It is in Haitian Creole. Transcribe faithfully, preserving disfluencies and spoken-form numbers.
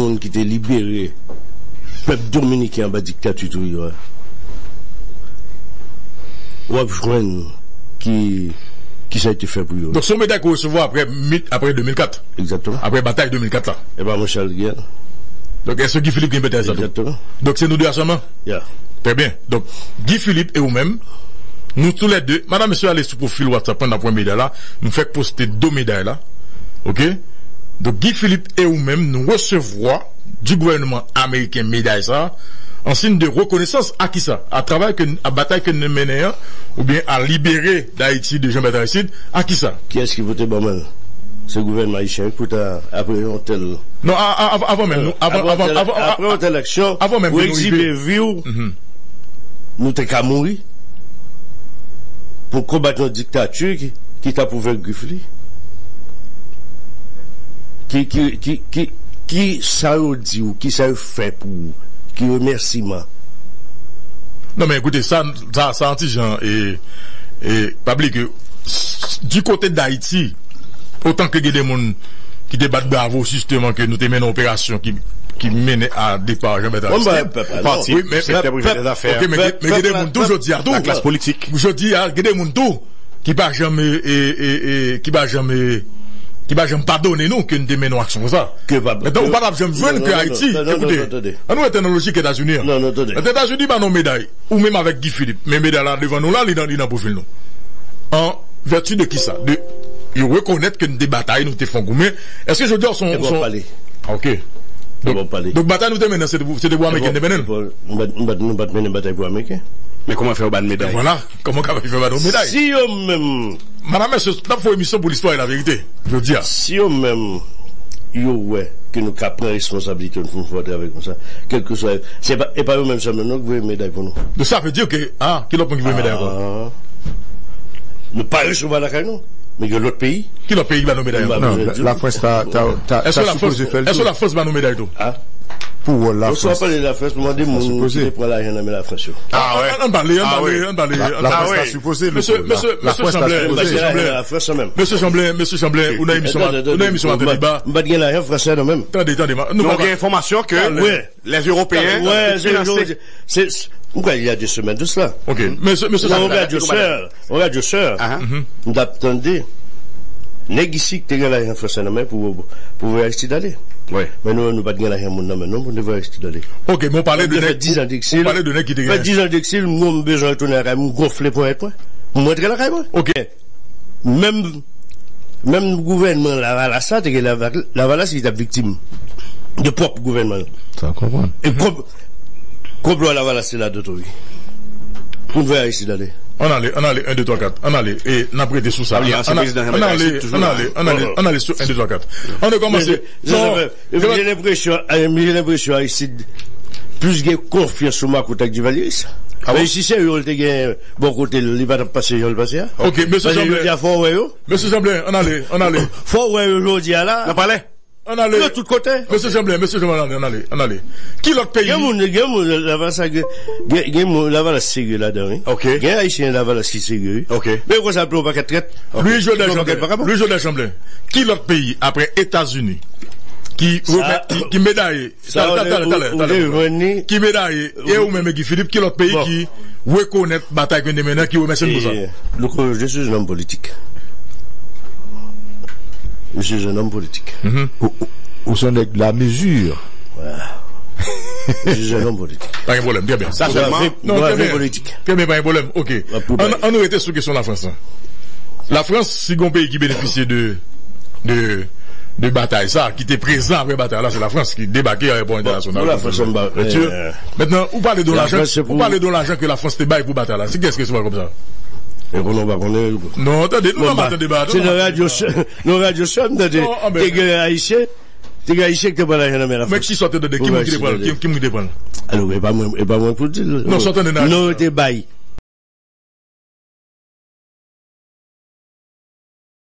moun ki te libere pèp dominiken anba diktati Trujillo a, w ap jwenn ki, ki sa yo te fè pou yo. Donk, se yon meday ke w resevwa apre, mi- apre de mil kat. Egzakteman. Apre batay de mil kat la. E pa mwen sèl ki gen l. Donk, èske Guy Philippe gen batay sa tou? Egzakteman. Donk, se nou de a sèlman? Ya. Trè byen. Donk, Guy Philippe e ou menm, nou toulède, madanm, mesye, ale sou pwofil WhatsApp mwen, n ap wè meday la. M fèk poste de meday la. Oke? Donk, Guy Philippe e ou menm, nou resevwa du gouvènman ameriken meday sa, an siy de rekonesans a kisa? A travay ke, a batay ke nou mennen an, oubyen a libere Dayiti de Jean Bertrand Aristide, a kisa? Kiyès ki pote ban mwen l? Se gouvènman ayisyen wi, pou ta, apre yon tèl, Non, a- a- av- avan menm, nou, avan, apre yon avan, tèl, avan, a- apre yon tèl aksyon, avan menm pou ke nou egzibe rive vi w, Mhm. nou te ka mouri pou konbat yon diktati ki, ki t ap ouvè grif li. Ki, ki, ki, ki, ki sa yo di w, ki sa yo fè pou ou, ki remèsiman? Non, men ekoute, sa, sa, sa yon ti jan, e, e, pa bliye ke, s- du côté d'Haïti, otan ke gen de moun ki te bat bravo, jisteman, ke nou te mennen operasyon ki, ki mennen a depa Jean Bertrand Aristide. Pèp la, non. Wi, men, sektè prive dèzafè. Ok, men, men gen de moun tou jodi a tou. Laklas politik. Jodi a, gen de moun tou ki pa janm, e, e, e, e, ki pa janm, e, ki pa janm padone nou ke nou te mennen yon aksyon konsa. Mentnan, ou pa t ap janm jwenn ke Ayiti. Ekoute, ann nou rete nan lojik Etazini an. Mentnan, Etazini ba nou meday. Ou menm avèk Guy Philippe. Men meday la devan nou la, li nan, li nan pwofil nou. An vèti de kisa? De, yo rekonèt ke nou te batay, nou te fè goumen. Èske jodi a, se yon, se yon... Ok. Donk, batay nou te mennen, se te pou, se te pou Ameriken te mennen l? Nou pa t, nou pa t mennen batay pou Ameriken. Men kòman fè yo ba n meday? Vwala, kòman ka fè ba nou meday? Si yo menm... Madanm, mesye, n ap fè yon emisyon pou listwa e laverite, jodi a. Si yo menm, yo wè ke nou ka pran responsabilite nou pou n fè yon travay konsa, kèlkeswa, se pa, e pa yo menm sèlman non ki voye meday pou nou. Donk, sa vle di ke, a, ki lòt moun ki voye meday ankò? Nou pa resevwa lakay nou, men gen lòt peyi. Ki lòt peyi ki ba nou meday ankò? Non, Lafrans ta, ta, ta, ta sipoze fè l tou. Èske Lafrans ba nou meday tou? Pou wòl Lafrans. Oswa pale Lafrans, mande moun ki te pran lajan nan men Lafrans yo. Ann pale, ann pale, ann pale. Lafrans ta sipoze, mesye, mesye, mesye Chanblen, mesye Chanblen, mesye Chanblen, ou nan emisyon, ou nan emisyon Maten Deba. M pa t gen lajan fransè nan men m. Tande, tande, nou gen enfòmasyon ke les Européens, se, se, m kwè il y a deux semaines de cela. Ok, mesye, mesye Chanblen. On radio sè, m t ap tande nèg isi ki te gen lajan fransè nan men pou, pou voye Aristide ale. Men nou, nou pa t gen lajan moun nan men non pou nou te voye Aristide ale. Ok, men w pale de nèg, w pale de nèg ki te gen. Fè diz an deksil, mwen m bezwen retounen lakay mwen, m gonfle ponyèt mwen. M rantre lakay mwen. Ok. Menm, menm gouvènman Lavalas la, te gen Lava- Lavalas ki t ap viktim de pwòp gouvènman l. Sa konprann. E konp- Konplo a Lavalas te ladan tou wi. Pou n voye Aristide ale. Ann ale, ann ale, en, de, twa, kat. Ann ale. E n ap rete sou sa. Ann ale, ann ale, ann ale, ann ale sou en, de, twa, kat. Ann kòmanse. Non, gen lòt- J'ai l'impression, eh, j'ai l'impression Aristide plis gen konfyans sou makout ak Divalyeris. Men si se yo l te gen bò kote l, li pa t ap pase jan l pase a. Ok, mesye Chanblen. Paske jodi a fò w wè yo. Mesye Chanblen, ann ale, ann ale. Fò w wè yo jodi a la. Nan palè. Ann ale. Yo tout kote. Mesye Chanblen, mesye Chanblen, ann ale, ann ale, ann ale. Ki lòt peyi? Gen moun, gen moun Lavalas, gen, gen moun Lavalas serye ladan wi. Ok. Gen Ayisyen Lavalas ki serye wi. Ok. Men konsa tou yon pakèt trèt. Louis Joseph Chanblen, Louis Joseph Chanblen. Ki lòt peyi apre Etazini ki remèt, ki, ki medaye, talè, talè, talè, talè, ki medaye, e ou menm e Guy Philippe, ki lòt peyi ki rekonèt batay ke n te mennen, ki remèsye n pou sa? Louko, je suis un homme politique. Je suis un homme politique. Ou, ou, ou se yon nèg la mezi. Voilà. Je suis un homme politique. Pa gen pwoblèm, trè byen. Sa sèlman. Non, trè byen. Trè byen, pa gen pwoblèm. Ok. Ann, ann nou rete sou kesyon Lafrans lan. Lafrans, si gon peyi ki benefisye de, de, de batay sa, ki te prezan apre batay la, se Lafrans ki debake ayewopò entènasyonal. Mentnan, ou pale de lajan, ou pale de lajan ke Lafrans te bay pou batay la. Se kiyès ki resevwa kòb sa? E konnen w pa konnen. Non, tande, nou nan Maten Deba. Se nan radyo, nan radyo sè m tande. Te gen Ayisyen, te gen Ayisyen ki te pran lajan nan men Lafrans. Men ki sa w te tande? Ki moun ki te pran l? Ki, ki moun ki te pran l? Alò, e pa mwen, e pa mwen pou di l. Non, sa w tande nan radyo. Non, yo te bay.